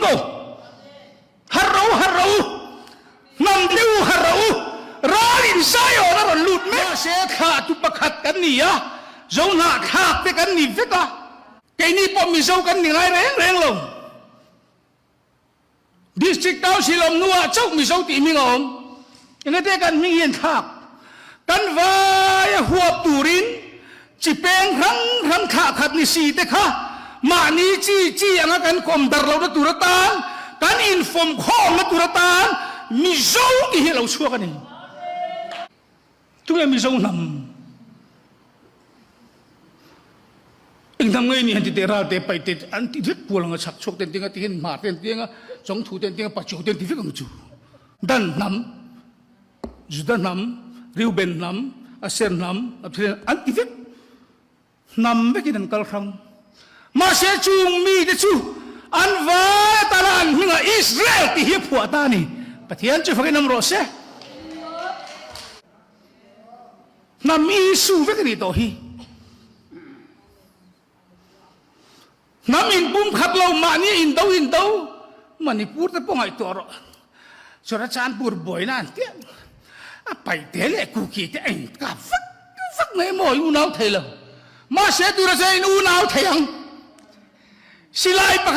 Bingo! Harh rawh u, harh rawh u! Hnam te u, harh rawh u! Ral in Zion a rawn lut mek. Mahse, thlahtu pakhat kan ni a, Zohnahthlak te kan ni vek a. Keini pawh Mizo kan ni ngai reng reng lo. District Council awm hnuah chauh Mizo tih hming a awm. Engate kan hming hi an thlak? Kan vaia huap turin chi peng hrang hrang thlah khat ni si te kha mahni chi chi anga kan kawm darh lohna tur atan, kan infawm khawmna tur atan Mizo tih hi a lo chhuak a ni. Tunge Mizo hnam? Eng hnam ngei ni han ti teh ral te paih te an ti vek pual anga chhak chhuak te an ti anga ti hian hmar te an ti anga chawngthu te an ti anga pachu te an ti vek ang chu. Dan hnam, Juda hnam, Reuben hnam, Aser hnam, an ti vek. Hnam vekin an kal hrang. Mahse chung mite chu an vai atana an hmingah Israel tih hi a phuah ta a ni. Pathian chu fakin awm rawh se. Hnam Isu vek a nih tawh hi. Hnam inpumkhat lo mahni indo indo Manipur te pawh ngaihtuah rawh. Churachandpur buaina an tiah a paihte leh Kuki te a inkap vak vak mai maw i unau thei lo. Mahse tura chuan in unau thei ang. Silai pakhat.